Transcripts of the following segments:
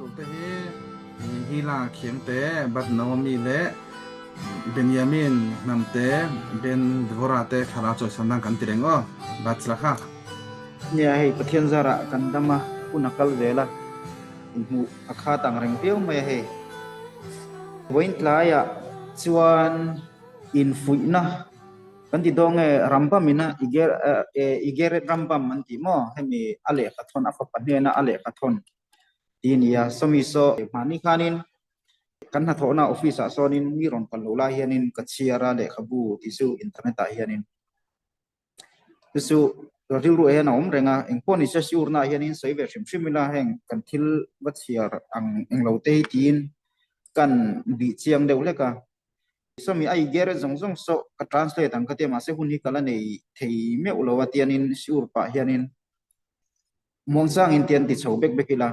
tur te hi Hila Khiangte, Bat Naomi leh Benjamin Hnamte, Ben Dvorah te thlarau chawisan nan kan ti reng aw. Batsla kha. Nia hei Pathian zarah kan dam a, hun a kal zel a, inhmuh a khat ang reng viau mai a hei. Vawiin tlaiah chuan infuihna kan ti dawn nge Rambam ina Igeret Rambam an tih maw hemi a lehkha thawn a fapa hnena a lehkha thawn tih a ni a, sawmi saw hmahni khanin kan hnathawhna office ah sawnin mi rawn kal lo lai hianin ka chhiar a lehkhabu tih chu internet ah hianin. Chu chu rilru ah hian a awm reng a, engpawh ni se siurna ah hianin sawi ve hrim hrim ila heng kan thil va chhiar ang englo te hi tiin kan bih chiang deuh hlek a. Sawmi a igeret zawng zawng saw ka translate ang ka tia mahse hun hi ka la nei thei meuh lo a tianin siur pah hianin muangchangin tian ti chho bek bek ila.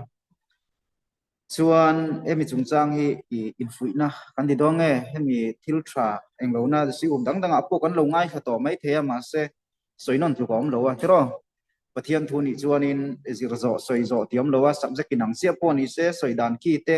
Chuan hemi chungchang hi i infuihna kan ti dawn nge? Hemi thil tha englohna sium dang dangah pawh kan lo ngaithla tawh mai thei a, mahse sawi nawn tluk a awm lo a tiraw? Pathian thu nih chuanin zir zawh sawi zawh tih a awm lo a, subject inang chiah pawh ni se sawi dan ki te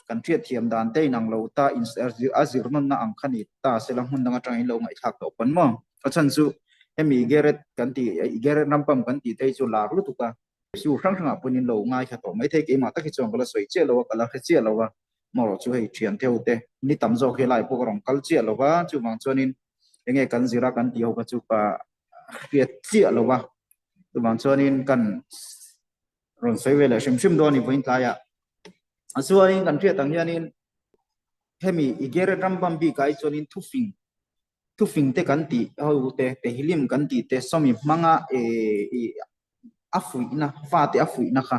kan hriat thiam dan te inang lo ta a zir nawnna ang kha ni ta sela hmun dang atangin lo ngaihthlak tawh pawn maw? A chhan chu hemi Gareth kan tih Gareth Rampam kan tih te hi chu lar lutuk a. Su hrang hrangah pawhin in lo ngaithla tawh mai thei, keimah tak hi chuan ka la sawi chiah lo a, ka la hre chiah lo a, marawh chu hei thian theu te ni tam zawk hi lai pawh ka rawn kal chiah lo va, chuvang chuanin enge kan zir a kan tih ho kha chu ka hriat chiah lo va, chuvang chuanin kan rawn sawi ve leh hrim hrim dawn a ni vawiin tlaiah. Chuanin kan hriat ang hianin hemi i Garrett Rambam bikah hi chuanin thufing thufing te kan tih ho te, Tehillim kan tih te, sawmi hmanga a fuihna, fate a fuihna kha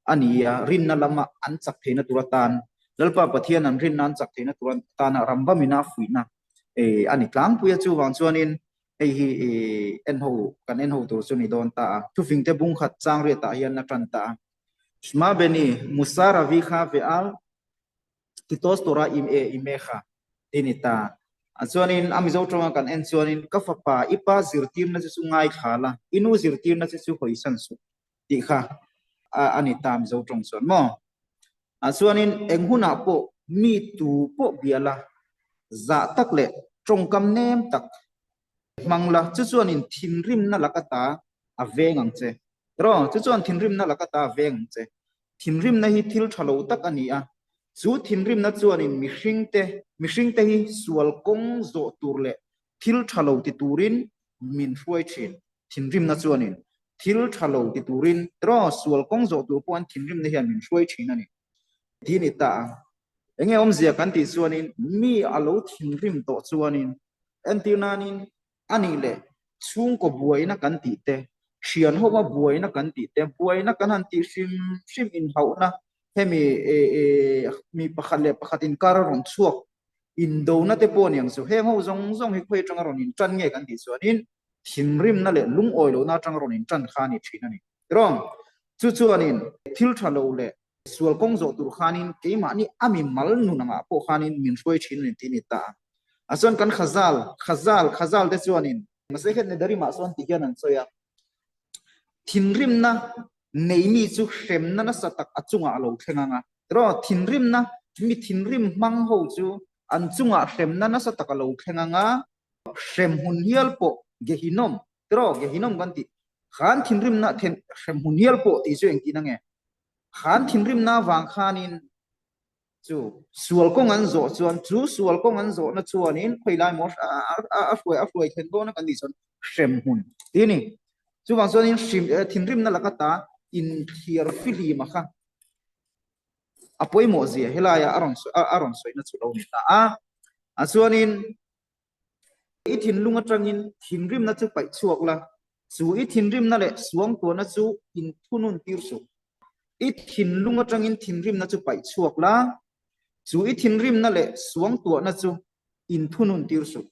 a ni a, rinna lama an chak theihna tur atan, Lalpa Pathian an rinna an chak theihna tur atana Rambamina a fuihna a ni tlangpui a, chuvang chuanin hei hi en ho, kan en ho tur chu ni dawn ta a, thufing te bung khat chang riatah hian a tan ta a. Shma Beni, Musa Ravi kha ve'al Titos tura im e i me kha ti ni ta. A chuanin a Mizo tawnga kan en chuanin ka fapa i pa zirtirna che chu ngaithla la, i nu zirtirna che chu hawisan suh tih kha a ni ta Mizo tawng chuan maw. A chuanin eng hunah pawh mi tu pawh bia la, zah tak leh tawngkam nem tak hmang la, chu chuanin thinrimna laka ta a veng ang che. Rawh, chu chuan thinrimna laka ta a veng ang che. Thinrimna hi thil tha lo tak a ni a, chu thinrimna chuanin mihringte mihringte hi sual kawng zawh tur leh thil tha lo ti turin min hruai thin. Thinrimna chuanin thil tha lo ti turin rawh sual kawng zawh tur pawh an thinrimna hian min hruai thin a ni. Ti ni ta a. Enge awmzia kan tih chuanin mi a lo thinrim tawh chuanin entir nanin A nih leh, chhungkaw buaina kan tih te, thian hova buaina kan tih te, buaina kan han tih hrim hrim inhauhna hemi mi pakhat leh pakhat inkar a rawn chhuak indona te pawh a ni ang chu. Heng ho zawng zawng hi khawi atanga rawn intan nge kan tih chuanin thinrimna leh lungawi lohna atanga rawn intan kha a ni thin a ni. Tiraw? Chu chuanin thil tha lo leh Sual kawng zawh tur khanin keimahni a mi mal nun angah pawh khanin min hruai thin a ni tih a ni ta a. A chuan kan Khazal, Khazal, Khazal te chuanin Masechet Nedarim-ah chuan ti hian an sawi a, Thinrimna nei mi chu hremna nasa tak a chungah a lo thleng ang a. Tiraw, thinrimna, mi thinrim hmang ho chu an chungah hremna nasa tak a lo thleng ang a, hremhmun hial pawh Gehinom, tiraw, Gehinom kan tih khan thinrimna hremhmun hial pawh tih chu engtin ange? Khan thinrimna avang khanin chu sual kawng an zawh chuan chu sual kawng an zawhna chuanin khawi lai maw a hruai a hruai thlen dawn a kan tih chuan hrem hmun tih a ni. Chuvang chuanin hrim thinrimna laka ta inthiar fihlim a kha a pawimawh zia helaia a rawn a rawn sawina chu lo ni ta a. A chuanin I thinlung atangin thinrimna chu paih chhuak la, chu i thinrimna leh suangtuahna chu inthunun tir suh. I thinlung atangin thinrimna chu paih chhuak la, chu i thinrimna leh suangtuahna chu inthunun tir suh.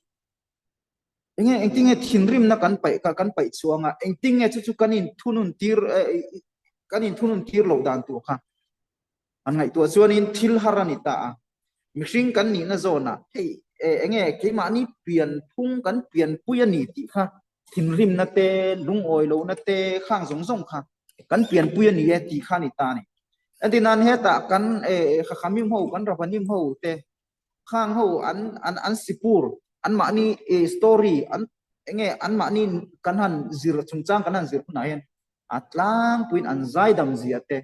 Enge engtinge thinrimna kan paih kan paih chhuang a, engtinge chu chu kan inthunun tir kan inthunun tir loh dan tur kha. An ngaihtuah chuanin thil har a ni ta a, mihring kan nihna zawnah hei enge keimahni pianphung kan pianpui a ni tih kha thinrimna te, lungawi lohna te khang zawng zawng kha kan pianpui a ni e tih kha a ni ta a ni. Entirnan hetah kan Chachamim ho, kan Rabbanim ho te khang ho an an an sipur anmahni story an enge anmahni kan han zir chungchang kan han zir hunah hian a tlangpuiin an zaidam zia te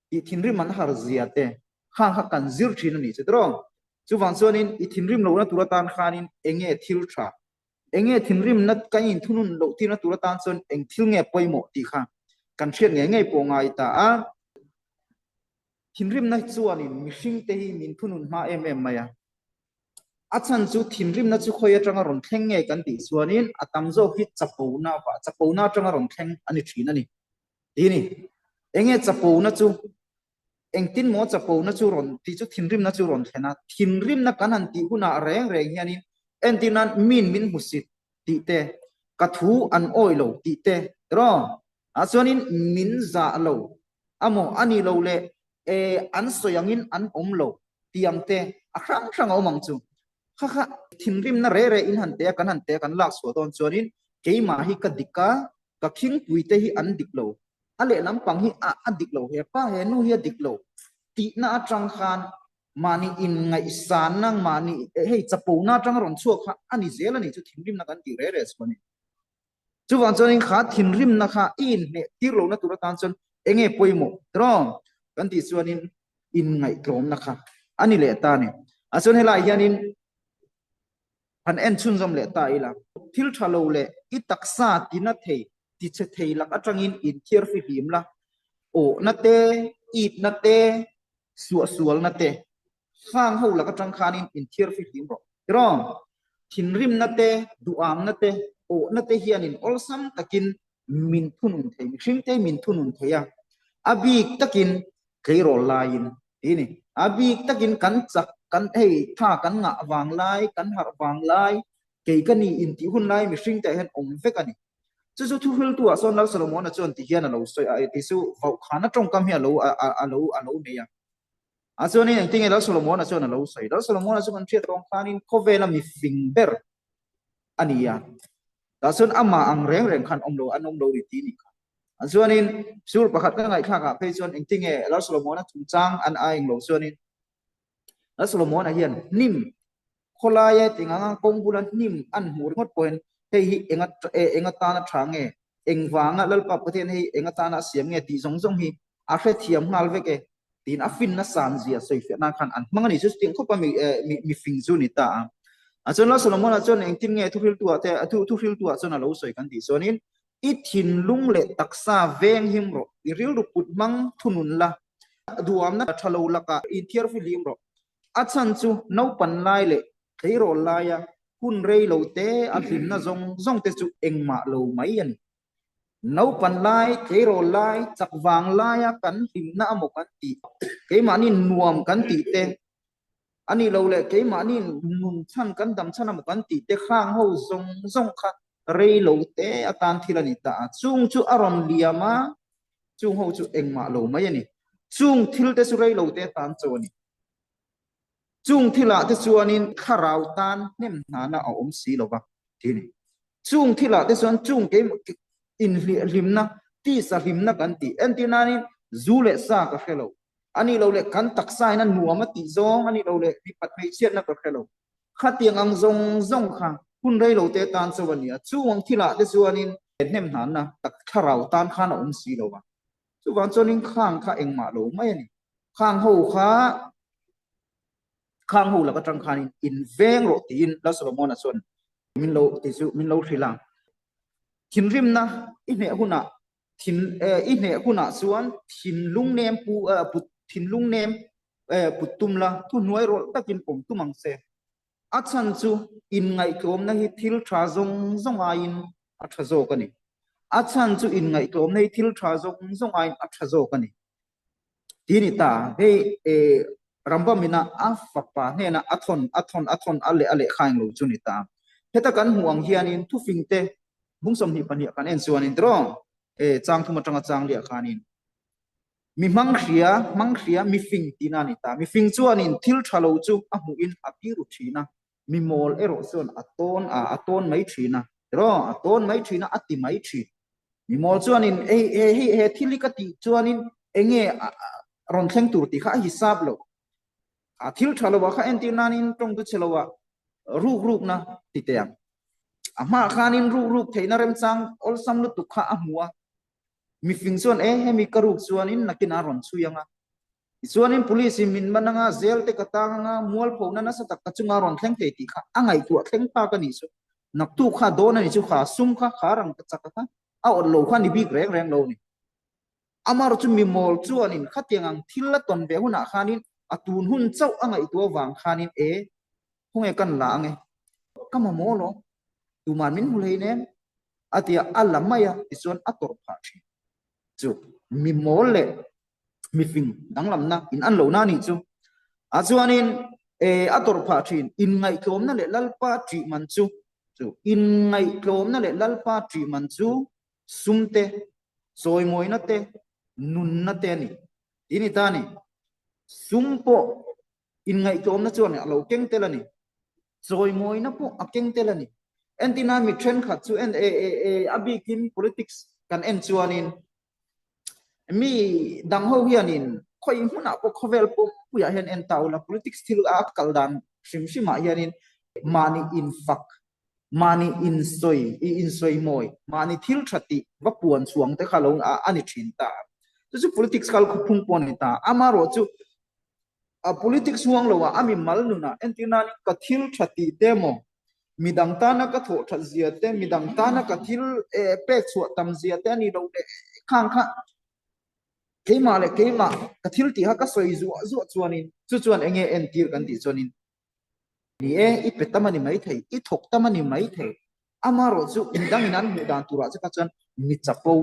tih thinrim an har zia te khang kha kan zir thin a nih chu tiraw. Chuvang chuanin i thinrim lohna tur atan khanin enge thil tha, enge thinrimna kan inthunun loh tirna tur atan chuan eng thil nge pawimawh tih kha kan hriat ngei ngei pawh ngai ta a. Thinrimna chuanin mihringte hi min thunun hma em em mai a. A chhan chu thinrimna chu khawi atanga rawn thleng nge kan tih chuanin a tam zawk hi chapona vah, chapona atanga rawn thleng a ni thin a ni. Ti ni. Enge chapona chu? Engtin maw chapona chu rawn tih chu thinrimna chu rawn thlen a. Thinrimna kan han tih hunah reng reng hianin entir nan min min hmusit tih te, ka thu an awi lo tih te, tiraw? Ah chuanin min zah lo amaw a nih loh leh e an sawi angin an awm lo tih ang te a hrang hrang a awm ang chu. Kha kha thinrimna re re in han te a kan han te a kan lak chhuah dawn chuanin keimah hi ka dik a, ka khingpui te hi an dik lo, a lehlam pang hi a a dik lo, he pa he nu hi a dik lo tihna atang khan mahni inngaihsanna mahni hei chapona atanga rawn chhuak kha a ni zel a ni chu thinrimna kan tih re re chu a ni. Chuvang chuanin kha thinrimna kha i inhneh tir lohna tur atan chuan eng nge pawimawh tiraw kan tih chuanin inngaihtlawmna kha a ni leh ta a ni. A chuan helaiah hianin han en chhunzawm leh ta ila. Thil tha lo leh i taksa tina thei, tichhe thei lak atangin inthiar fihlim la, awhna te, itna te, suahsualna te, hang ho lak atang khanin inthiar fihlim rawh. Tiraw? Thinrimna te, duhamna te, awhna te hianin awlsam takin min thunun thei, mihring te min thunun thei a, a bik takin tleirawl laiin ti ni. A bik takin kan chak, kan hei tha kan ngah vang lai, kan harh vang lai, kei ka ni intih hun lai mihring te ah hian awm vek a ni. Chu chu thuhriltu ah sawn Lal Solomon-a chuan ti hian a lo sawi a, ti chu vaukhana tawngkam hi a lo a lo a lo nei a. A chuanin engtinge Lal Solomon-a chuan a lo sawi? Lal Solomon-a chu kan hriat tawng khanin khawvela mi fing ber a ni a. Tah chuan amah ang reng reng khan awm lo, an awm lo ri ti ni kha. A chuanin sur pakhat ka ngaihthlak ah phei chuan engtinge Lal Solomon-a chungchang an a englo chuanin Lal Solomon-a hian hnim Khawlaia tih anga kawng bula hnim an hmuh ringawt pawhin hei hi enga eng atana tha nge, engvanga Lalpa Pathian hei eng atana a siam nge tih zawng zawng hi a hrethiam nghal vek e tiin a finna san zia sawifiah nan khan an hmang a ni. Chu chutiang khawpa mi mi fing chu a ni ta a. A chuan Lal Solomon-a chuan engtin nge thuhriltuah te thuhriltuah chuan a lo sawi kan tih chuanin i thinlung leh taksa veng him rawh, i rilru put hmang thunun la, duhamna tha lo lakah inthiarfihlim rawh. A chhan chu naupan lai leh tleirawl laia hun rei lo te a hlimna zawng zawng te chu engmah lo mai a ni. Naupan lai, tleirawl lai, chak vang laia kan hlimna amaw kan tih, keimahni nuam kan tih te, a nih loh leh keimahni nun chhan kan dam chhan amaw kan tih te khang ho zawng zawng kha rei lo te atan thil a ni ta a. Chung chu a rawn liam a, chung ho chu engmah lo mai a ni. Chung thil te chu rei lo te atan cho a ni. Chung thilah te chuanin thlarau tan hnem hnana a awm si lo va, ti a ni. Chung thilah te chuan chung kei inhlimna, tisa hlimna kan tih. Entir nanin zu leh sa ka hre lo. A nih loh leh kan taksa in a nuam a tih zawng, a nih loh leh mipat hmeichhiatna ka hre lo. Khatiang ang zawng zawng kha hun rei lo te tan chauh a ni a. Chung ang thilah te chuanin hnem hnana tak thlarau tan khan a awm si lo va. Chuvang chuanin khang kha engmah lo mai a ni. Khang ho kha khang ho lak atang khanin in veng rawh tiin Lal Solomon-a chuan min lo ti chu min lo hrilh a. Thinrimna i hneh hunah thin i hneh hunah chuan thinlung nem pu put thinlung nem put tum la thuhnuai rawlh takin awm tum ang che. A chhan chu inngaihtlawmna hi thil tha zawng zawng aiin a tha zawk a ni. A chhan chu inngaihtlawmna hi thil tha zawng zawng aiin a tha zawk a ni. Ti ni ta, hei Rambam ina a fapa hnena a thawn a thawn a thawn a leh a leh kha englo chu ni ta. Heta kan hmuh ang hianin thufingte bung 22 kan en chuanin tiraw chang thum atanga chang liah khanin Mi hmang hria, hmang hria, mi fing tihna a ni ta. Mi fing chuanin thil tha lo chu a hmuhin a piru thin a, mi mawl erawh chuan a tawn a, a tawn mai thin a, tiraw? A tawn mai thin a, a ti mai thin. Mi mawl chuanin hei, he, hei, he thil hi ka tih chuanin enge a, rawn thleng tur tih kha a hisap lo. A thil tha lo ah kha entir nanin tawng chu chhe lo ah ruk rukna ti teh ang. A hmaah khanin ruk ruk theihna remchang awlsam lutuk kha a hmu a. Mifing chuan e hemi ka ruk chuanin nakinah a rawn chhui ang a. Tichuanin police in min man anga, zel te ka tang anga, mualphona nasa tak ka chunga rawn thleng thei tih kha a ngaihtuah thleng phak a nih chu. Naktuk kha dawn a ni chu kha sum kha kha rang ka chak a kha a awt lo kha ni bik reng reng lo a ni. Amar chu mi mawl chuanin khatiang ang thil a tawn ve hunah khanin a tun hun chauh a ngaihtuah vang khanin e, khawnge kan la ange, ka mamawh lo, tuman min hmu hleinem a ti a, a la mai a tichuan a tawrh phah thin. Chu mi mawl leh mifing danglamna in an lohna a nih chu. A chuanin e a tawrh phah thin inngaihtlawmna leh Lalpa ṭih man chu chu inngaihtlawmna leh Lalpa ṭih man chu sum te, chawimawina te, nunna te a ni. Tih ni ta a ni. Sum pawh inngaihtlawmna chuan a lo keng tel a ni. Chawimawina pawh a keng tel a ni. Entina mi thenkhat chu en e e e a bikin politics kan en chuanin mi dang ho hianin khawi hmunah pawh khawvel pumpuiah hian en ta ula politics thil a kal dan hrim hrimah hianin mahni infak mahni insawi i insawi mawi mahni thil tha tih va puan chhuang te kha lo a ni thin ta chu chu politics kal khawphung pawh a ni ta amaherawhchu A politics huang lo ah a mi mal nun ah entir nan in ka thil tha tih te maw, midang tana ka thawh that zia te, midang tana ka thil pek chhuah tam zia te a ni lo leh khang kha keimah leh keimah ka thil tih kha ka sawi zuah zuah chuan in chu chuan enge entir kan tih chuan in ni e i pe tam a ni maithei, i thawk tam a ni maithei Amaherawh chu midang in an hmuh dan turah che kha chuan mi chapo,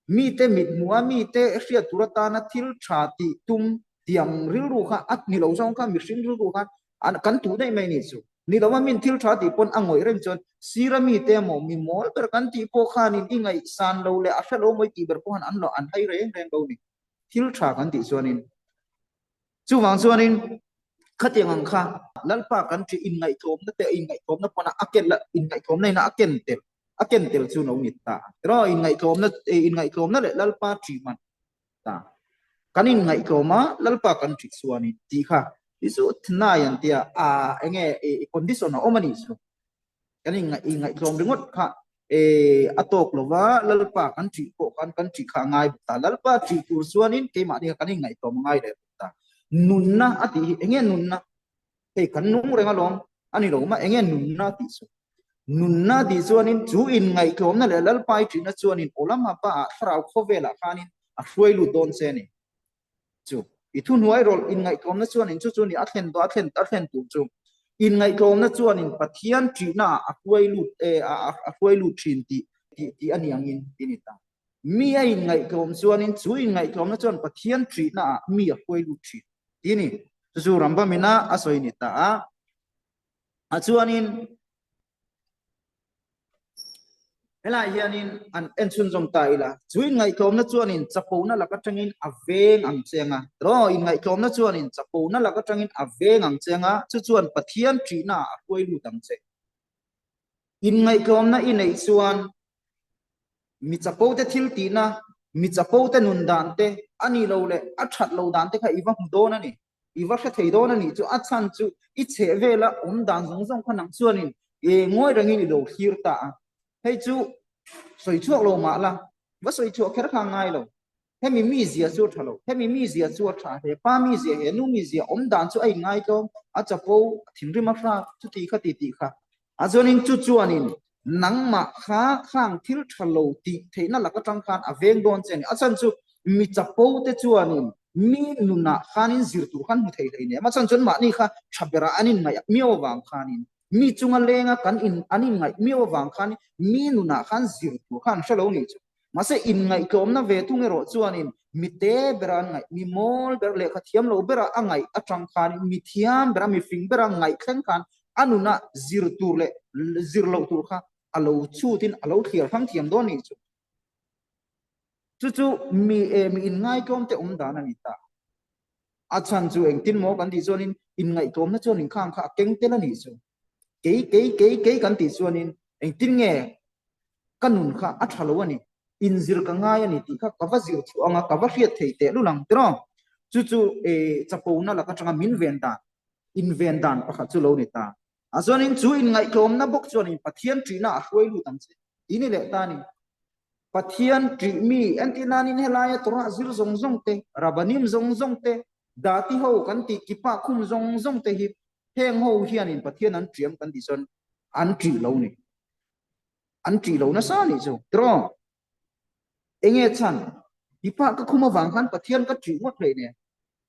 mite mithmuha mite hriat tur atana thil tha tih tum tiang rilru kha a ni lo zawng kha mihring rilru khan an kan tuh daih mai ni chu. Ni lova min thil tha tih pawn a ngawih reng chuan sira mite emaw mi mawl ber kan tih pawh khanin i ngaihsan lo leh a hre lo mawi tih ber pawh khan an lo an hai reng reng lo ni. Thil tha kan tih chuanin Chuvang chuanin khatiang ang kha Lalpa kan ṭih inngaihtlawmna te inngaihtlawmna pawn a ken la inngaihtlawmna ina a ken tel a ken tel chu lo ni ta tiraw inngaihtlawmna inngaihtlawmna leh Lalpa ṭih man ta kan inngaihtlawm a Lalpa kan ṭih chuanin tih kha ti chu thnai an tia a enge condition a awm a nih chu. Kan inngaihtlawm ringawt kha a tawk lo va, Lalpa kan ṭih pawh khan kan ṭih kha a ngai bawk ta. Lalpa ṭih tur chuanin keimahni kha kan inngaihtlawm a ngai leh bawk ta. Nunna a tih hi enge nunna? Hei kan nung reng alawm a ni lo mah enge nunna a tih chu? Nunna a tih chuanin chu inngaihtlawmna leh Lalpa i ṭihna chuanin aw lama pa ah thlarau khawvelah khanin a hruai lut dawn che a ni. Chu i thuhnuai rawlh inngaihtlawmna chuanin chu chu ni a thlen tawh a thlen a thlen tur chu inngaihtlawmna chuanin Pathian ṭihna ah a hruai lut e a hruai lut ṭhin tih tih tih a ni angin ti ni ta. Mi a inngaihtlawm chuanin chu inngaihtlawmna chuan Pathian ṭihna ah mi a hruai lut ṭhin ti ni. Chu chu Rambam ina a sawi ni ta a. A chuanin Helai hianin an en chhunzawm ta ila, chu inngaihtlawmna chuanin chapona lak atangin a veng ang che anga, tiraw? Inngaihtlawmna chuanin chapona lak atangin a veng ang che anga, chu chuan Pathian ṭihna ah a hruai lut ang che. Inngaihtlawmna i neih chuan mi chapote thil tihna, mi chapote nun dan te, a nih loh leh a ṭhat lo dan te kha i va hmu dawn a ni. I va hre thei dawn a nih chu, a chhan chu i chheh vela awm dan zawng zawng kha nang chuanin i ngawi rengin i lo thlir ta a. Hei chu sawi chhuak lo mah la, va sawi chhuah kher kha a ngai lo. Hemi mizia chu a tha lo, hemi mizia chu a tha, he pa mizia, he nu mizia awm dan chu a inngai tlawm, a chapo, a thinrim a hrat, chuti kha ti tih kha. A chuanin chu chuanin nangmah kha khang thil tha lo tih theihna lak atang khan a veng dawn che a ni. A chhan chu mi chapo te chuanin mi nunah khanin zir tur khan hmu thei hlei nem. A chhan chuan mahni kha tha berah an inngaih miau avang khanin mi chunga lenga kan in an inngaih miau avang khanin mi nunah khan zir tur kha an hre lo nih chu. Mahse inngaihtlawmna ve thung erawh chuanin mi te bera an ngaih, mi mawl ber, lehkha thiam lo bera a ngaih atang khanin mi thiam bera, mi fing bera ngaih thleng khan a nuna zir tur leh zir loh tur kha a lo chhutin a lo thliar hrang thiam dawn nih chu. Chu chu mi e mi inngaihtlawm te awm dan a ni ta. A chhan chu engtin maw kan tih chuanin inngaihtlawmna chuan inkhang kha a keng tel a nih chu. Kei kei kei kei kan tih chuanin engtin nge ka nun kha a tha lo a ni, inzir ka ngai a ni tih kha ka va zir chhuah ang a, ka va hriat thei teh lul ang tiraw? Chu chu e chapona laka atanga min ven dan, inven dan pakhat chu lo ni ta. A chuanin chu inngaihtlawmna bawk chuanin Pathian ṭihna a hruai lut ang che tih ni leh ta a ni. Pathian ṭih mi entihnanin helaia Torah zir zawng zawng te, Rabbanim zawng zawng te, Dati ho kan tih kippah khum zawng zawng te hi heng ho hianin Pathian an ṭiam kan tih chuan an ṭih lo ni. An ṭih lo nasa a nih chu. Tiraw? Enge chhan? Kippah ka khum avang khan Pathian ka ṭih ngawt hlei nen.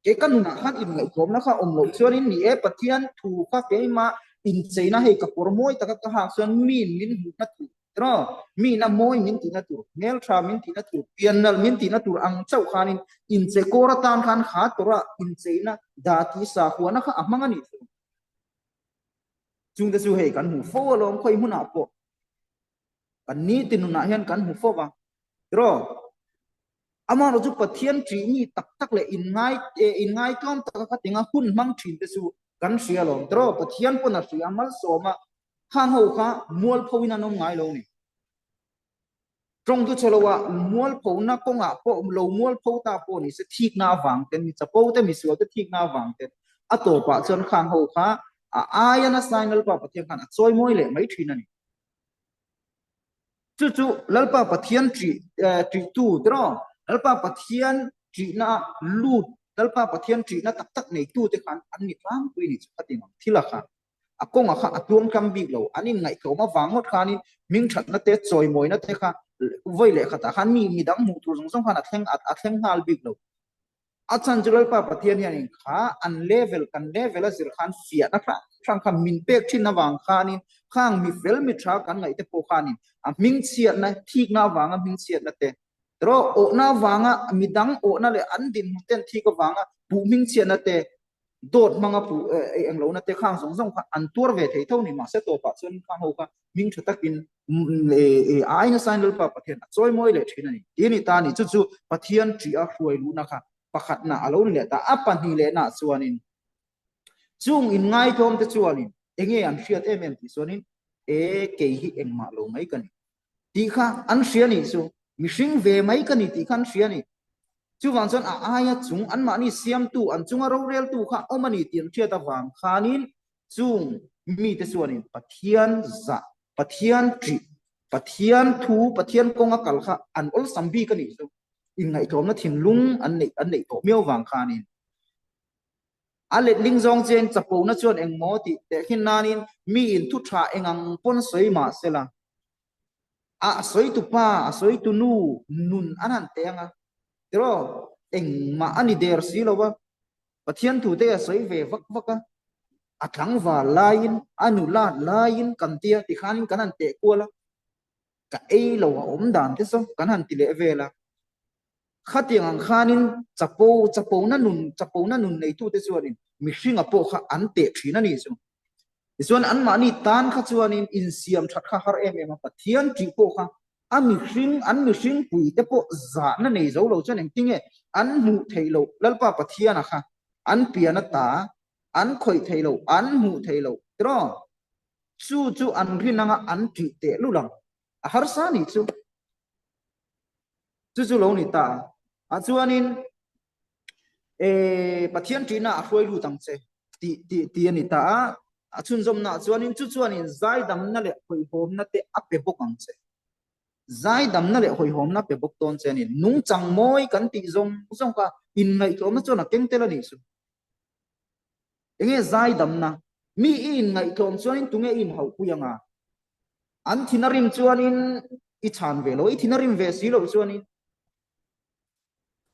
Kei ka nunah khan inngaihtlawmna kha awm loh chuanin ni e, Pathian thu kha keimah incheina hei ka kawr mawi taka ka hak chuan miin min hmuhna tur, tiraw? Miin a mawi min tihna tur, hmeltha min tihna tur, piannalh min tihna tur ang chauh khanin inche kawr atan khan kha tawrah incheina dati sahuana kha a hmang a nih chu. Chungte chu hei kan hmu fo alawm khawi hmunah pawh kan nitin nunah hian kan hmu fo va, tiraw? Amaherawh chu Pathian ṭih mi tak tak leh inngai inngaitluam taka kha tinga hun hmang ṭhin te chu kan hria alawm tiraw? Pathian pawn a hria a, malsawm a, khang ho kha mualpho in an awm ngai lo ni. Tawng chu chhe loah mualphona kawngah pawh lo mualpho ta pawh ni se thikna avang ten, mi chapo te, misual te thikna avang ten a tawpah chuan khang ho kha a aia nasain Lalpa Pathian khan a chawimawi leh mai ṭhin a ni. Chu chu Lalpa Pathian ṭih ṭihtu tiraw? Lalpa Pathian ṭihna lut, Lalpa Pathian ṭihna tak tak neitute khan an ni tlangpui ni chu khatin ang thil a kha. A kawnga kha a tluangtlang bik lo. An inngaihtlawm avang ngawt khanin hmingṭhatna te, chawimawina te kha vawi leh khatah khan mi midang hmuh tur zawng zawng khan a thleng a thleng nghal bik lo. A chhan chu Lalpa Pathian hianin kha an level, kan level a zir khan fiahna hrang hrang kha min pek thin avang khanin khang mi fel mi tha kan ngaih te pawh khanin a hmingchhiatna, thikna avanga hmingchhiatna te, erawh awhna avanga midang awhna leh an dinhmun ten thik avanga puh hmingchhiatna te, dawt hmanga puh eng lohna te khang zawng zawng kha an tuar ve thei tho ni. Mahse tawpah chuan khang ho kha hming tha takin ai nasain Lalpa Pathian a chawimawi leh thin a ni. Ti a ni ta a ni. Chu chu Pathian ṭih a hruai luhna kha pakhatna a lo ni leh ta. A pahnih lehnaah chuanin chung inngaithawmte chuanin enge an hriat em em tih chuanin e kei hi engmah lo mai ka ni tih kha an hria nih chu. Mihring ve mai ka ni tih kha an hria a ni. Chuvang chuan a aia chung anmahni siamtu, an chunga roreltu kha awm a ni tih an hriat avang khanin chung mite chuanin Pathian zah, Pathian ṭih, Pathian thu, Pathian kawnga kal kha an awlsam bik a nih chu. Inngaihtlawmna thinlung an neih an neih tawh miau vang khanin a letling zawng chiain chapona chuan engmaw tih tehkhin nanin miin thu ṭha engang pawn sawi mah sela A sawitu pa, a sawitu nu nun an han teh ang a, tiraw? Engmah a ni der si lo va, Pathian thute a sawi ve vak vak a, a tlangval laiin, a nulat laiin kan tia tikhanin kan han teh kual a, ka ei lo a awm dan te saw kan han ti leh vel a. Khatiang ang khanin chapo, chapona nun, chapona nun neitute chuanin mihringa pawh kha an teh thin a nih chu. Tichuan anmahni tan kha chuanin insiam that kha har em em a, Pathian tih pawh kha a mihring, an mihring puite pawh zahna nei zo lo chuan engtinge an hmuh theih loh Lalpa Pathiana kha an pian ata an khawih theih loh, an hmuh theih loh tiraw? Chu chu an rin anga an tih tehlul ang, a harsa nih chu. Chu chu lo ni ta a chuanin e Pathian ṭihna a hruai lut ang che tih tih tih a ni ta a. A chhunzawmna ah chuanin chu chuanin zaidamna leh hawihhawmna te a pe bawk ang che. Zaidamna leh hawihhawmna pe bawk dawn che a ni. Nungchang mawi kan tih zawng zawng kha inngaihtlawmna chuan a keng tel a nih chu. Enge zaidamna? Mi i inngaihtlawm chuanin tunge i inhauhpui anga? An thin a rim chuanin i chhan ve lo, i thin a rim ve si loh chuanin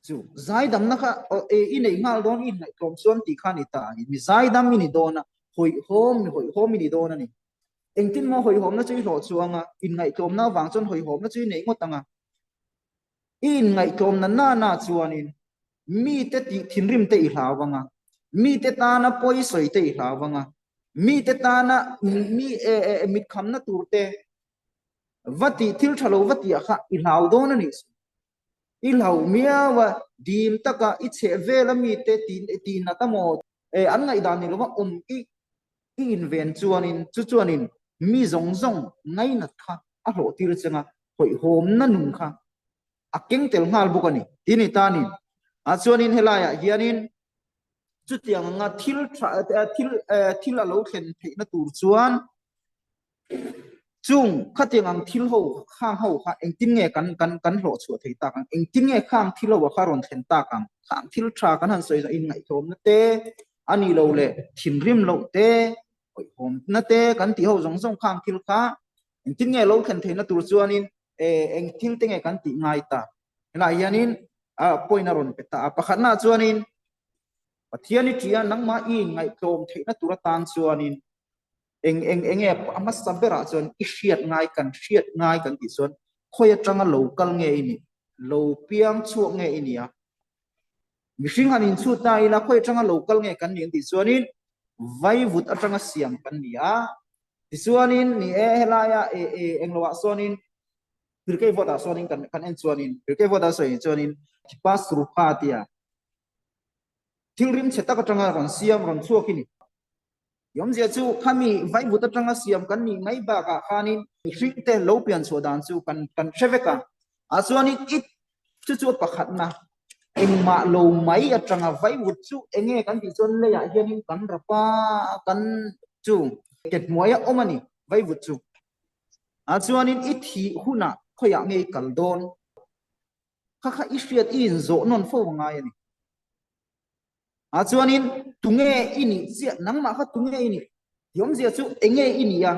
chu zaidamna kha i nei nghal dawn, i inngaihtlawm chuan tih kha a ni ta a ni. Mi zaidam i ni dawn a, hawihhawm, mi hawihhawm i ni dawn a ni. Engtin maw hawihhawmna chu i hlawh chuang a, inngaihtlawmna avang chuan hawihhawmna chu i nei ngawt ang a. I inngaihtlawmna nana chuanin mite tih thinrim te i hlau ang a, mite tana pawi sawi te i hlau ang a, mite tana mi mitkhamna tur te va tih thil tha lo va tih ah kha i hlau dawn a nih chu. I hlau miau a, dim taka i chheh vel a mite tih nat a maw? An ngaihdan ni lova awm i i inven chuanin chu chuanin mi zawng zawng ngainat kha a hlawh tir cheng a, hawihhawmna nun kha a keng tel nghal bawk a ni. Ti ni tanin. A chuanin helaiah hianin chutiang anga thil tha thil thil a lo thlen theihna tur chuan chung khatiang ang thil ho khang ho kha engtin nge kan kan kan hlawh chhuah thei tak ang engtin nge khang thil ho kha rawn thlen tak ang khang thil tha kan han sawi zawh inngaihtlawmna te a nih loh leh thinrim loh te awihawmna te kan tih ho zawng zawng khang thil kha engtin nge lo thlen theihna tur chuanin eng thil te nge kan tih ngai ta helai hianin a point a rawn pe ta a pakhatna chuanin Pathian i ṭih a nangmah i inngaihtlawm theihna tur atan chuanin eng eng eng nge a hmasa berah chuan i hriat ngai kan hriat ngai kan tih chuan khawi atanga lo kal nge i nih lo piang chhuak nge i nih a mihring han inchhut ta ila khawi atanga lo kal nge kan nih an tih chuanin vaivut atanga siam kan ni a tichuanin ni e helaia e e engloah sawnin Pirkei vawtah sawnin kan kan en chuanin Pirkei vawtah sawi chuanin Thipas Rupha tia thil rim chhe tak atanga rawn siam rawn chhuak i ni. I awmzia chu khami vaivut atanga siam kan nih mai bakah khanin mihringte lo pian chhuah dan chu kan kan hre vek a. Ah chuanin i chu chu a pakhatna engmah lo mai atanga vaivut chu enge kan tih chuan leiah hianin kan rap a kan chu ke hnuaia awm a ni vaivut chu. Ah chuanin i thih hunah khawiah nge i kal dawn? Kha kha i hriat i inzawh nawn fo a ngai a ni. Ah chuanin tunge i nih chiah nangmah kha tunge i nih? Ti awmzia chu enge i nih a?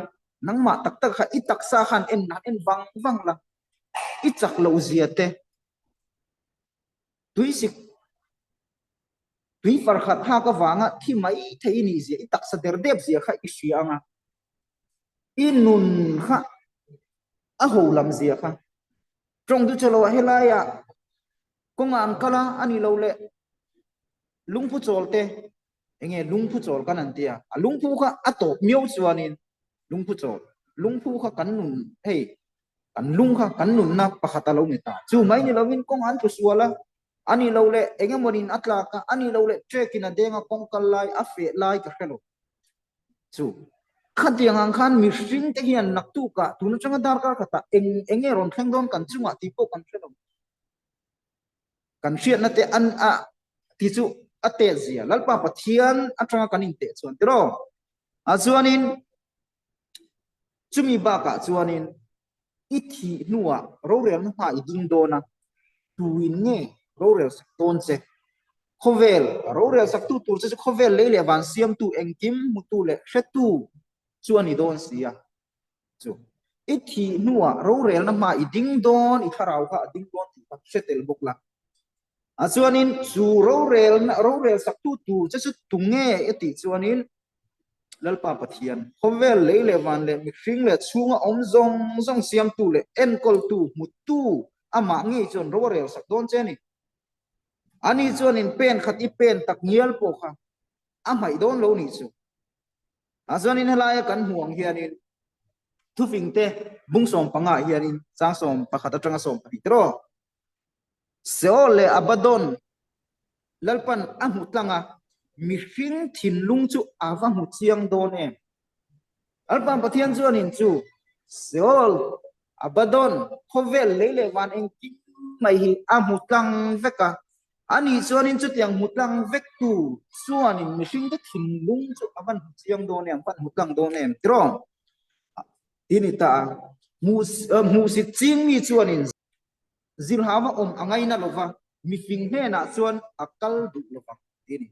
Nangmah tak tak kha i taksa khan en han en vang vang la, i chak loh zia te, tuisik tui farkhat hak avanga thi mai thei i nih zia, i taksa der dep zia kha i hria ang a. I nun kha a ho lam zia kha. Tawng chu chawlh ah helaiah kawngah an kal a, a nih loh leh lungphu chawl te eng nge lungphu chawl kan an tia, a lungphu kha a tawp miau chuanin lungphu chawl, lungphu kha kan nun hei kan lung kha kan nunna pakhat a lo ni ta. Chu mai ni lovin kawngah an tlu sual a, a nih loh leh eng emawnin a tlak a, a nih loh leh trek in a deng a kawng kal lai a feh lai ka hre lo. Chu khatiang ang khan mihring te hian naktukah tun atanga darkar khatah eng eng nge rawn thleng dawn kan chungah tih pawh kan hre lo. Kan hriatna te an a ti chu a tet zia Lalpa Pathian atanga kan inteh chuan tiraw. A chuanin chumi bakah chuanin I thih hnuah rorelna hma i ding dawn a, tuin nge rorel sak dawn che? Khawvel rorel saktu tur che chu khawvel lei leh van siamtu engkim hmutu leh hretu chu a ni dawn si a. Chu i thih hnuah rorelna hma i ding dawn, i thlarau kha a ding dawn tih kha hre tel bawk la. A chuanin chu rorelna rorel saktu tur che chu tunge i tih chuanin Lalpa Pathian, khawvel lei leh van leh mihring leh chhunga awm zawng zawng siamtu leh enkawltu, hmutu amah ngei chuan ro a rel sak dawn che a ni. Ani chuan in pen khat i pen tak ngial pawh kha a hmaih dawn lo nih chu. A chuanin helaia kan hmuh ang hianin thufingte bung 15 ah hianin chang 11 atanga 12 tiraw Seol leh Abaddon Lalpan a hmu tlang a, mihring thinlung chu a va hmu chiang dawn em? Lalpan Pathian chuanin chu Seol, Abaddon, khawvel lei leh van engkim mai hi a hmu tlang vek a, ani chuanin chutiang hmu tlang vektu chuanin mihringte thinlung chu a van hmu chiang dawn em, van hmu tlang dawn em tiraw? Ti ni ta a, hmuhsit ching mi chuanin Zilhava awm a ngaina lo va, mifing hnenah chuan a kal duh lo vang ti a ni.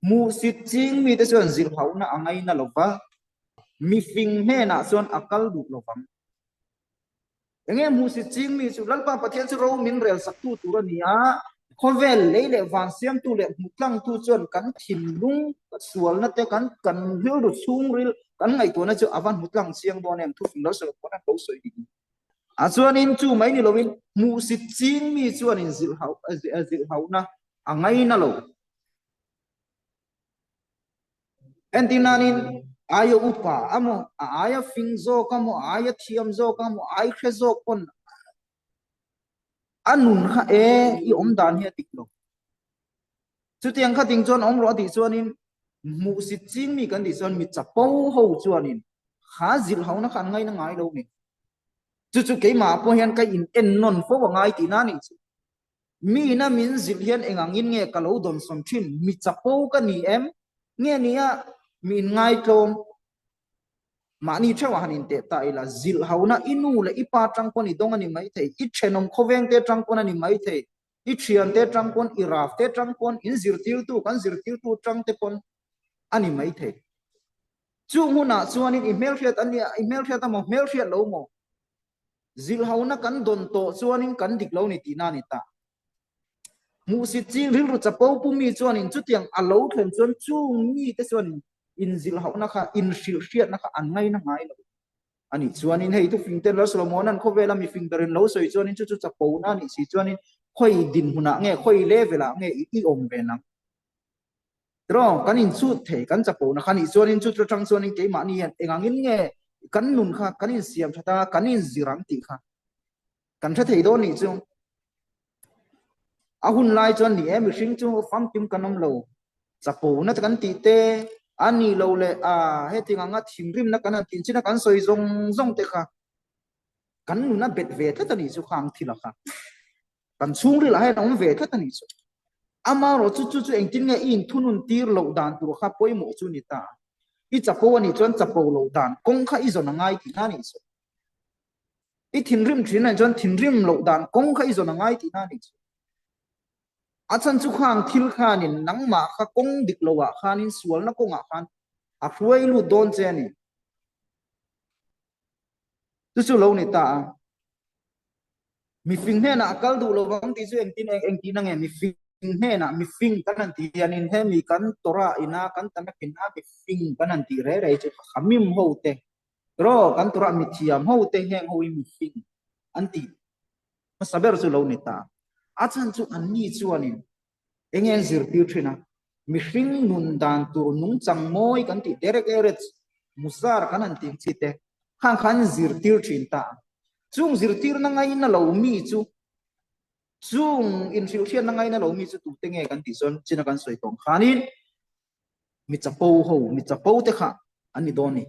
Hmuhsit ching mite chuan zilhauhna a ngaina lo va, mifing hnenah chuan a kal duh lo vang. Enge hmuhsit ching mi chu Lalpa Pathian chu ro min rel saktu tur a ni a, khawvel lei leh van siamtu leh hmutlangtu chuan kan thinlung sualna te kan kan rilru chhungril kan ngaihtuahna chu a va hmutlang chiang dawn em thufing lo sawi pawn an lo sawi dik. A chuanin chu mai ni lovin hmuhsit ching mi chuanin zilhauhna a ngaina lo. Entirnanin aia upa amaw, a aia fing zawk amaw, a aia thiam zawk amaw, a ai hre zawk pawn a nun kha e i awm dan hi a dik lo. Chutiang kha ding chuan awm rawh a tih chuanin hmuhsit ching mi kan tih chuan mi chapo ho chuanin kha zilhhauna kha an ngaina ngai lo ni. Chu chu keimah pawh hian ka in en nawn fo a ngai tihna a nih chu. Miin a min zilh hian eng angin nge ka lo dawnsawn thin? Mi chapo ka ni em? Nge nia mi inngaitlawm? Mahni theuhah han inteh ta ila, zilh hona i nu leh i pa tang pawn i dawng a ni maithei, i thenawm khawvengte tang pawn a ni maithei, i thiante tang pawn, i rafte tang pawn, in zirtirtu, kan zirtirtu tang te pawn a ni maithei. Chung hunah chuanin i hmelhriat a nia, i hmelhriat a maw, hmelhriat lo maw? Zilhhauna kan dawn tawh chuanin kan dik lo ni tihna a ni ta. Hmuhsit ching rilru chapo pu mi chuanin chutiang a lo thlen chuan chung mite chuanin inzilhhauna kha, inhrilhhriatna kha an ngaina ngai lo a nih chuanin hei thufing te Lal Solomona'n khawvela mifing berin lo sawi chuanin chu chu chapona a nih si chuanin khawi dinhmunah nge, khawi level ah nge i awm ve nang? Tiraw, kan inchhut thei, kan chapona kha nih chuanin chu atang chuanin keimahni hian engangin nge kan nun kha kan insiam that a, kan inzir ang tih kha kan hre thei dawn nih chu. A hun lai chuan ni e, mihring chu famkim kan awm lo, chapona te kan tih te, a nih loh leh a hetiang anga thinrimna kan han tih chin a kan sawi zawng zawng te kha kan nun a bet ve tlat a nih chu khang thil a kha. Kan chhungril ah hian a awm ve tlat a nih chu. Amaherawh chu chu chu engtin nge i inthunun tir loh dan tur kha pawimawh chu ni ta. I chapo a nih chuan chapo loh dan kawng kha i zawn a ngai tihna a nih chu. I thinrim thin a nih chuan thinrim loh dan kawng kha i zawn a ngai tihna a nih chu. A chhan chu khang thil khanin nangmah kha kawng dik loh ah khanin sualna kawngah khan a hruai lut dawn che a ni. Chu chu lo ni ta a. Mifing hnenah a kal duh lo vang tih chu engtin eng eng tihna nge mifing hnenah mifing kan han tih hianin hemi kan Torah ina kan Tanakh ina mifing kan han tih rei rei chu Hamim ho te ro kan Torah mithiam ho te heng ho hi mifing an tih hmasa ber chu lo ni ta. A chhan chu anni chuanin Enge an zirtir thin a, mihring nun dan tur nungchang mawi kan tih derek eretz, musar kan han tih chi te khang kha an zirtir thin ta a. Chung zirtirna ngaina lo mi chu, chung inhrilhhriatna ngaina lo mi chu tute nge kan tih chuan china kan sawi tawng khanin mi chapo ho, mi chapo te kha an ni dawn ni.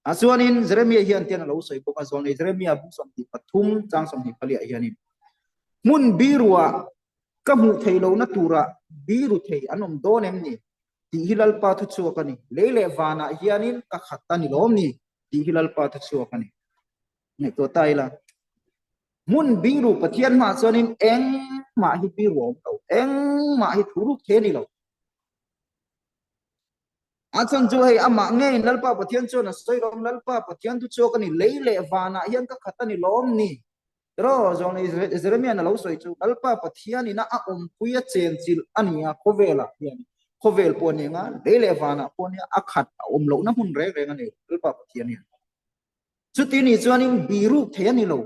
Ah chuanin Jeremia hian tian a lo sawi bawk a, Zawlnei Jeremia bung 23 chang 24 ah hianin hmun biruah Ka hmuh theih lohna turah biru thei an awm dawn em ni? tih hi Lalpa thu chhuak a ni. Lei leh vanah hianin ka khat a ni lawm ni? tih hi Lalpa thu chhuak a ni. Ngaihtuah ta ila, hmun biru Pathian hmaah chuanin engmah hi biru a awm lo, engmah hi thu ruk thei a ni lo. A chhan chu hei amah ngeiin Lalpa Pathian chuan a sawi lawm, Lalpa Pathian thu chhuak a ni, lei leh vanah hian ka khat a ni lawm ni? Tiraw, Zawlnei Jeremia'n a lo sawi chu, Lalpa Pathian ina a awmpui a chenchilh a ni a, khawvelah hian khawvel pawh a ni ang a, lei leh vanah pawh a nia, a khat a awm lohna hmun reng reng a ni, Lalpa Pathian hian. Chuti nih chuanin biruk thei a ni lo.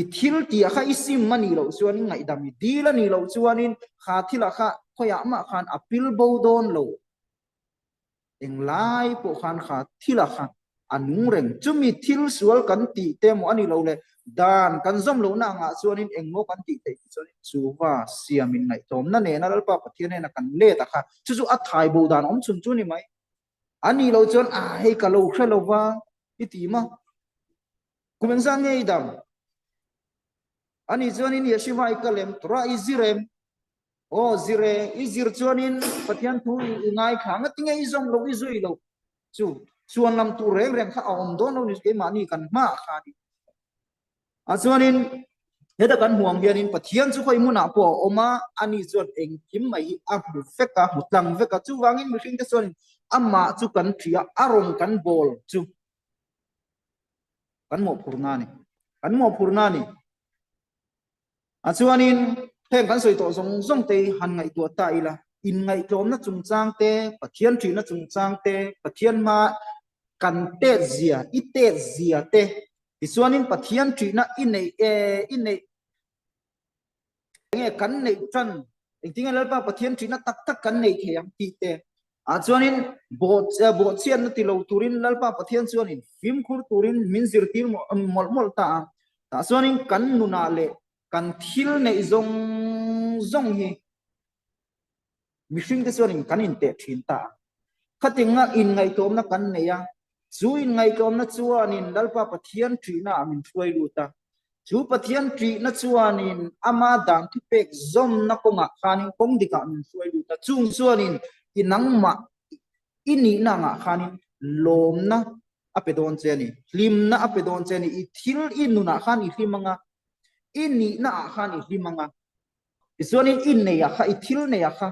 I thil tih ah kha i sim a nih loh chuanin ngaihdam i dil a nih loh chuanin kha thilah kha khawiah mah khan a pil bo dawn lo. Englai pawh khan kha thilah kha a nung reng. Chumi thil sual kan tih te maw a nih loh le dan kan zawm lohna angah chuanin engmaw kan tih theih tih chuanin chuva siamin ngaihtlawmna nena Lalpa Pathian hnena kan let a kha chu chu a thai bo dan awm chhun chu ni mai. A nih loh chuan a hei ka lo hre lo va i ti maw? Kum engzah nge i dam? A nih chuanin Yeshiva i kal em? Torah i zir em? Aw zir e, i zir chuanin Pathian thu i ngaithla ang a, tinge i zawm loh i zui loh chu chuan lam tur reng reng kha a awm dawn lo ni keimahni kan hmaah khanin. A chuanin heta kan hmuh ang hianin Pathian chu khawi hmunah pawh a awm a, ani chuan engkim mai hi a hmu vek a, hmu tlang vek a, chuvangin mihringte chuanin amah chu kan ṭih a, a rawn kan bawl chu kan mawhphurhna a ni, kan mawhphurhna a ni. A chuanin heng kan sawi tawh zawng zawng te hi han ngaihtuah ta ila, inngaihtlawmna chungchang te, Pathian ṭihna chungchang te, Pathian hma kan tet zia, i tet zia te, tichuanin Pathian ṭihna i neih e, i neih enge kan neih ṭan, engtin nge Lalpa Pathian ṭihna tak tak kan neih thei ang tih te, ah chuanin bawhchhiatna ti lo turin Lalpa Pathian chuanin fimkhur turin min zirtir mawlh mawlh ta a. Tah chuanin kan nunah leh kan thil neih zawng zawng hi mihringte chuanin kan inteh thin ta a. Khatinga inngaihtlawmna kan nei a, chu inngaihtlawmna chuanin Lalpa Pathian ṭihnaah min hruai lut a. Chu Pathian ṭihna chuanin ama dan thupek zawmna kawngah khanin kawng dikah min hruai lut a, chung chuanin i nangmah i nihna angah khanin lawmna a pe dawn che a ni, hlimna a pe dawn che a ni, i thil i nunah khan i hlim ang a, i nihna ah khan i hlim ang a, tichuanin i neih ah kha, i thil neih ah kha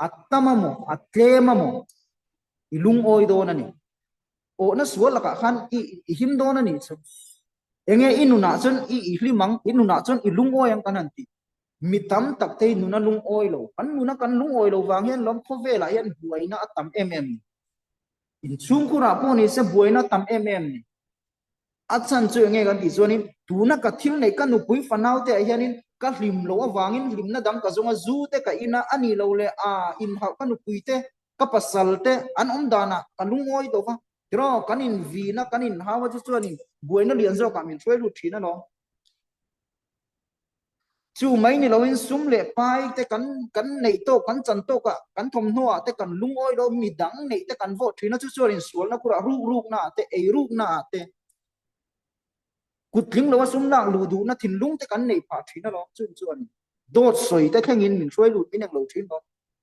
a tam a maw, a tlem a maw, i lungawi dawn a ni. Awhna sual lakah khan i i him dawn a nih chu. Enge i nunah chuan i i hlim ang, i nunah chuan i lungawi ang kan han ti. Mi tam tak te hi nuna lungawi lo, kan nuna kan lungawi lo vang hian lawm khawvelah hian buaina a tam em em ni. Inchhungkhurah pawh ni se buaina a tam em em ni. A chhan chu enge kan tih chuanin tuna ka thil neih ka nupui fanau te ah hianin ka hlim loh avangin hlimna dang ka zawng a, zu te ka in a, a nih loh leh a inhauh ka nupui te ka pasal te an awm danah ka lungawi tawh va, tiraw kan invin a kan inhau a chu chuanin buaina lian zawkah min hruai lut thin alawm. Chu mai ni loin sum leh pai te kan kan neih tawk kan chan tawk ah kan thawmhnaw ah te kan lungawi lo mi dang neih te kan vawh thin a chu chuan insualna kurah ruk rukna ah te ei rukna ah te kut tling lo a sum lak luh duhna thinlung te kan neih phah thin alawm chung chuan dawt sawi te thlengin min hruai lut min englo thin lo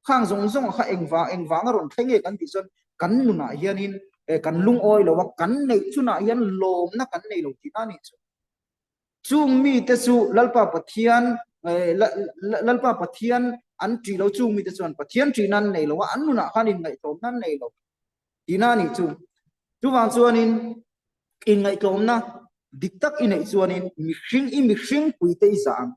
khang zawng zawng kha engvang engvang a rawn thleng nge kan tih chuan kan nunah hianin kan lungawi lo a kan neih chunah hian lawmna kan nei lo tihna a nih chu. Chung mite chu Lalpa Pathian Lalpa Pathian an ṭih lo, chung mite chuan Pathian ṭihna an nei lo a, an nunah khan inngaihtlawmna an nei lo tihna a nih chu. Chuvang chuanin inngaihtlawmna dik tak i neih chuanin mihring i mihring puite i zah ang.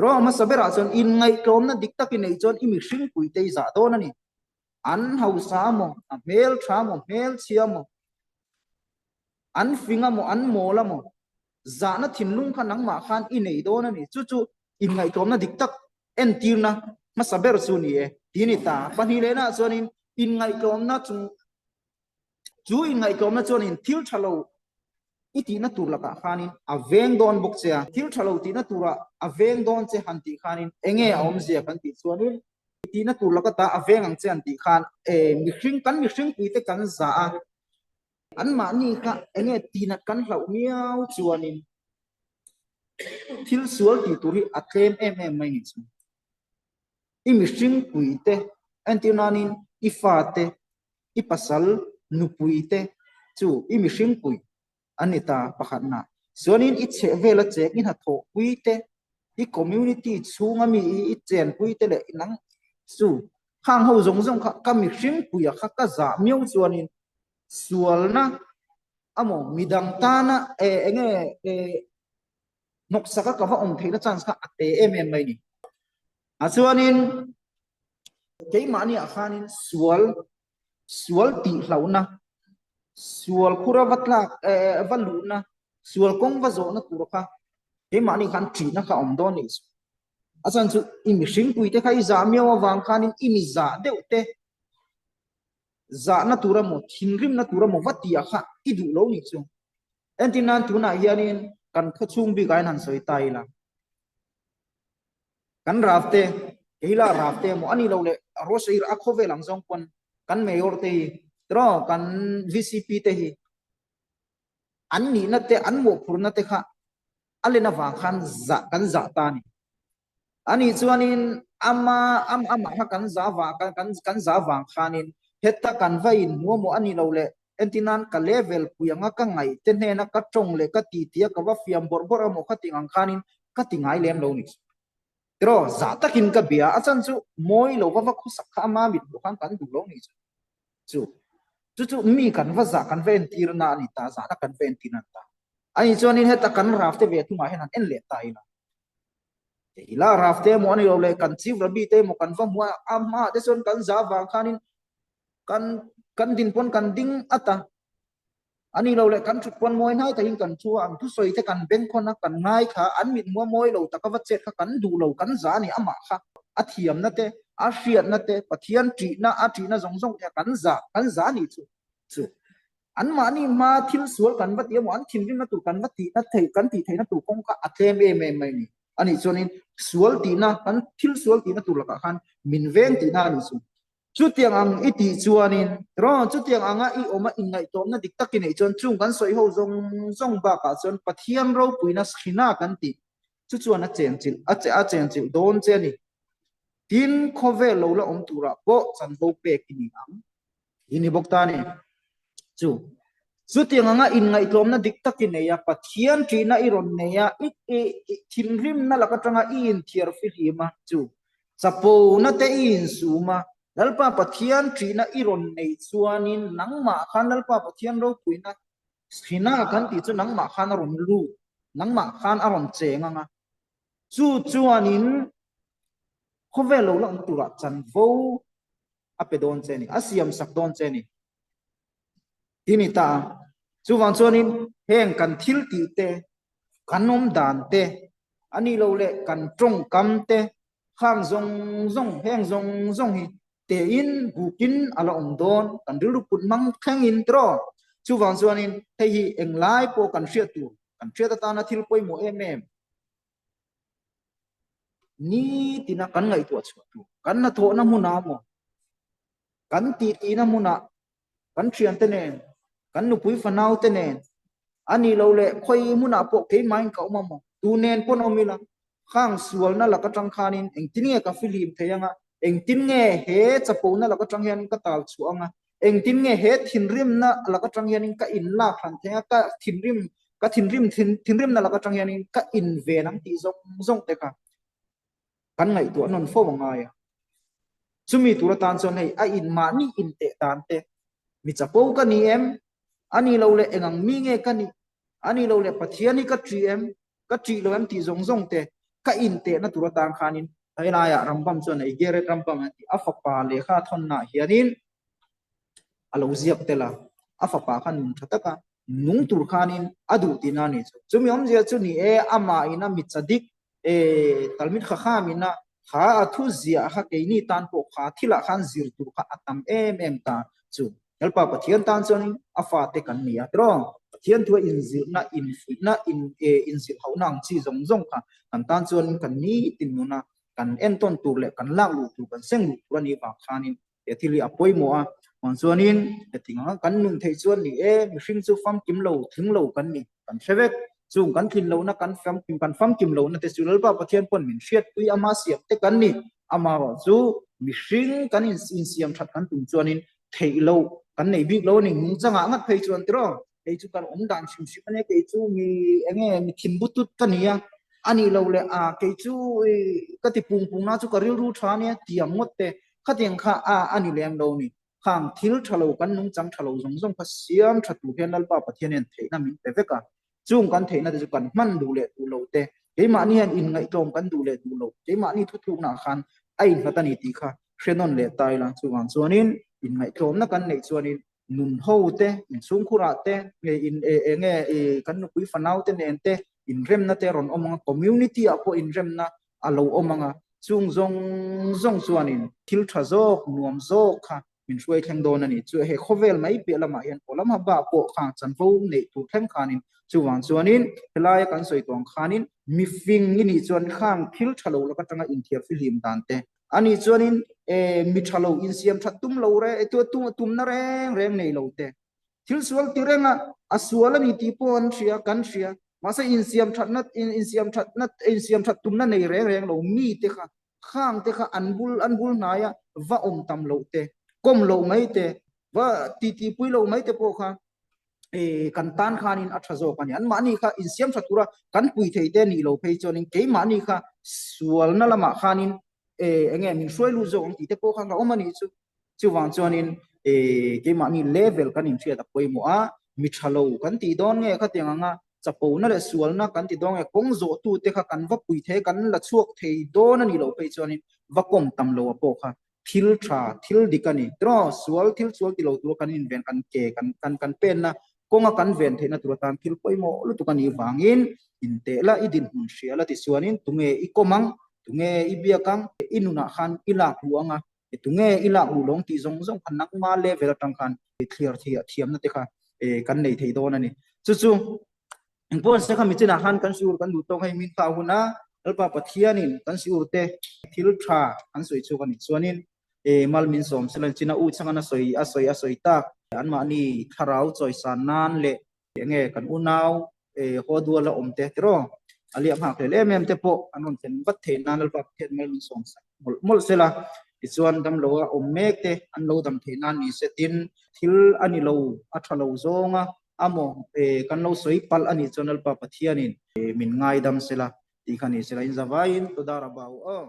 Rawh hmasa berah chuan inngaihtlawmna dik tak i neih chuan i mihring puite i zah dawn a ni. An hausa maw, a hmelṭha maw, hmelchhia maw, an fing a maw, an mawl a maw, zahna thinlung kha nangmah khan i nei dawn a ni. Chu chu inngaihtlawmna dik tak entirna hmasa ber chu ni e, ti a ni ta. Pahnih lehnaah chuanin inngaihtlawmna chung chu inngaihtlawmna chuanin thil tha lo i tihna tur lakah khanin a veng dawn bawk che a. Thil tha lo tihna turah a veng dawn che han tih khanin enge a awmzia kan tih chuanin i tihna tur laka ta a veng ang che han tih khan e mihring kan mihring puite kan zah a, Anmahni kha enge tinat kan hlauh miau chuanin thil sual tih tur hi a tlem em em mai ni chu. I mihring puite entir nanin i fate, i pasal, nupuite chu i mihring pui an ni ta pakhatna. Chuanin i chhehvela cheng i hnathawhpuite, i community chhunga mi i chenpuite leh nang chu khang ho zawng zawng kha ka mihring puia kha ka zah miau chuanin sualna amaw midang tana eh enge eh hnawksaka ka va awm theihna chance kha a te em em mai ni. A chuanin keimahni ah khanin sual sual tih hlauhna sual khura va tlak eh va luhna sual kawng va zawhna tur kha keimahni khan ṭihna kha awm dawn nih chu. A chhan chu i mihring puite kha i zah miau avang khanin i mi zah deuh te zahna tur emaw thinrimna tur emaw va tih ah kha i duh lo nih chu. Entir nan tunah hianin kan khawchhung bikah hian han sawi ta ila. Kan Ravte, Keila Ravte emaw a nih loh leh Roseir a khawvel ang zawng pawn kan Mayor te hi tiraw kan VCP te hi an nihna te an mawhphurhna te kha a len avang khan zah kan zah ta a ni. Anih chuanin ama amah kha kan zah vang kan kan kan zah vang khanin heta kan va inhmu emaw a nih loh leh entir nan ka level pui anga ka ngaih te hnena ka tawng leh ka titi a ka va fiam bawrh bawrh emaw kha ti ang khanin ka ti ngai lem lo ni. Tiraw zah takin ka bia a chan chu mawi lo va va khusak kha ama mit hmuh khan kan duh lo ni chu. Chu chu chu mi kan va zah kan va entir na a ni ta zahna kan va entir na a ni ta. Ani chuanin heta kan rafte ve thungah hian han en leh ta ila. Ila rafte emaw a ni lo leh kan chief rabbi te emaw kan va hmu a, a hmaah te chuan kan zah vang khanin kan kan din pawn kan ding at a. A ni lo leh kan thut pawn mawi hnai takin kan thu a, an thusawi te kan bengkhawn a, kan ngai kha, an mithmuh a mawi lo taka va chet kha kan duh lo, kan zah a ni, amah kha a thiamna te, a hriatna te, Pathian ṭihna, a ṭihna zawng zawng te kha kan zah, kan zah a nih chu. Chu anmahni hma thil sual kan va ti emaw, an thinrimna tur kan va tihna theih, kan tih theihna tur kawng kha a tlem em em mai a ni. A nih chuanin sual tihna, kan thil sual tihna tur lakah khan min veng tihna a nih chu. Chutiang ang i tih chuanin, tiraw, chutiang anga i awma inngaihtlawmna dik tak i neih chuan chung kan sawi ho zawng zawng bakah chuan Pathian ropuina Shekhinah kan tih chu chuan a chenchilh a che a chenchilh dawn che a ni. Tin, khawvel lo la awm turah pawh chanvo pek i ni ang. I ni bawk ta a ni. Chu chutiang anga inngaihtlawmna dik tak i nei a, Pathian ṭihna i rawn nei a, i i thinrimna lak aṭanga i inthiar fihlim a, chu chapona te i insum a, Lalpa Pathian ṭihna i rawn nei chuanin nangmah khan Lalpa Pathian ropuina hina kan tih chu nangmah khan a rawn lut, nangmah khan a rawn cheng ang a, chu chuanin khawvel lo la awm turah chanvo a pe dawn che a ni, a siam sak dawn che a ni. Ti ni ta a. Chuvang chuanin heng kan thil tih te, kan awm dan te, a nih loh leh kan tawngkam te, khang zawng zawng, heng zawng zawng hi tein bukin a la awm dawn, kan rilru put hmang thlengin tiraw. Chuvang chuanin hei hi englai pawh kan hriat tur, kan hriat atana thil pawimawh em em. Nitina kan ngaihtuah chhuah tur, kan hnathawhna hmunah maw, kan tihtina hmunah kan thiante nen, kan nupui fanau te nen, a nih loh leh khawi hmunah pawh keimahin ka awm a maw, tu nen pawn awm ila, khang sualna lak atang khanin engtin nge ka fihlim thei anga, engtin nge he chapona lak atang hian ka tal chhuah anga, engtin nge he thinrimna lak atang hianin ka inlak hran thei anga, ka thinrim ka thinrim thinrimna lak atang hianin ka inven ang tih zawng zawng te kha kan ngaihtuah nawn fo a ngai a. Chumi tur atan chuan hei a in mahni inteh dan te, mi chapo ka ni em? A ni lo leh engang mi nge ka nih? A ni lo leh Pathian hi ka ṭih em? Ka ṭih lo em tih zawng zawng te ka intehna tur atan khanin helaiah Rambam chuan hei Gerrit Rambam an tih a fapa lehkha a thawnnaah hianin a lo ziak tel a, a fapa kha nun ṭha taka nung tur khanin a duh tihna a ni chu. Chumi awmzia chu ni e, amah ina mi chadik E, Talmid Chacham ina kha a thu ziah kha keini tan pawh kha thilah khan zir tur kha a tam em em ta chu. Lalpa Pathian tan chuanin a fate kan ni a tiraw? Pathian thua inzirhna, infuihna, in e inzirhauhna ang chi zawng zawng kha kan tan chuanin kan nitin nuna kan entawn tur leh kan lak luh tur, kan seng luh tur a nih vang khanin he thil hi a pawimawh a. Chuan chuanin heti anga kan nun theih chuan ni e, mihring chu famkim lo, tling lo kan ni, kan hre vek. Chung kan tlin lohna, kan famkim, kan famkim lohna te chu Lalpa Pathian pawn min hriatpui ama siam te kan ni. Amaherawh chu mihring kan insiam that kan tum chuanin theih loh kan nei bik lo a ni. Nungchangah ngat phei chuan tiraw, kei chu kan awm dan hrim hrim a nia, kei chu mi enge mi thinbu tut ka ni a, a nih loh leh a kei chu ka ti pung pung na chu ka rilru tha a nia tiang ngawt te khatiang kha a a ni lem lo ni. Khang thil tha lo kan nungchang tha lo zawng zawng kha siam tha tur hian Lalpa Pathian hian theihna min pe vek a, chung kan theihna te chu kan hman duh leh duh lo te, keimahni hian inngaihtlawm kan duh leh duh lo, keimahni thuthluknaah khan a innghat a ni tih kha hre nawn leh ta ila, chuvang chuanin inngaihtlawmna kan neih chuanin nun ho te, inchhungkhurah te, in eng nge kan nupui fanau te nen te inremna te a rawn awm ang a, community ah pawh inremna a lo awm ang a, chung zawng zawng chuanin thil tha zawk, nuam zawk kha min hruai thleng dawn a ni. Chu he khawvel mai piah lamah hian Olam Haba pawh khang chanvo neih tur thleng khanin chuvang chuanin helaia kan sawi tawh ang khanin mifing i nih chuan khang thil tha lo lak atanga inthiar fihlim dan te A nih chuanin e mi tha lo insiam that tum lo re tu tumna reng reng nei lo te. Thil sual ti reng a, a sual a ni tih pawh an hria, kan hria. Mahse insiam thatna insiam thatna insiam that tumna nei reng reng lo mi te kha khang te kha an bul an bul hnaia va awm tam loh te, kawm loh mai te, va titipui loh mai te pawh kha kan tan khanin a tha zawk a ni. Anmahni kha insiam tha tura kan pui thei te nih lo phei chuanin keimahni kha sualna lamah khanin eng nge min hruai lut zawk ang tih te pawh khan a awm a nih chu. Chuvang chuanin keimahni level kan inhriat a pawimawh a, mi tha lo kan tih dawn nge khatiang anga chapona leh sualna kan ti dawn nge kawng zawhtute kha kan va pui thei kan la chhuak thei dawn a nih loh phei chuanin va kawm tam lo a pawh kha thil tha, thil dik a ni. Tiraw, sual, thil sual ti lo tura kan inven, kan ke, kan kan kan penna kawnga kan ven theihna tur atan thil pawimawh lutuk a nih vangin inteh la, i dinhmun hria la tichuanin tunge i kawm ang, tunge i biak ang, i nunah khan i lak luh ang a, tunge i lak luh lawng tih zawng zawng kha nangma level atang khan thliar thiamna te kha kan nei thei dawn a ni. Chu chu Engpawh se kha michinah khan kan siur kan duh tawk hei min thlah hun a, Lalpa Pathianin kan siur te thil tha an sawi chhuak a nih chuanin. Mal min sawm sela chin a u chhangana sawi a sawi a sawi tak anmahni thlarau chawisan nan leh enge kan unau haw dual a awm te tiraw a liah nghak hlel em em te pawh an rawn thlen vat theih nan Lalpa Pathian mal min sawm sak mawlh mawlh sela tichuan damlo a awm mek te an lo dam theih nan ni se tin thil a ni lo a tha lo zawnga amaw kan lo sawi palh a nih chuan Lalpa Pathianin min ngaidam sela tih kha ni sela in zavaiin Todara Bau aw.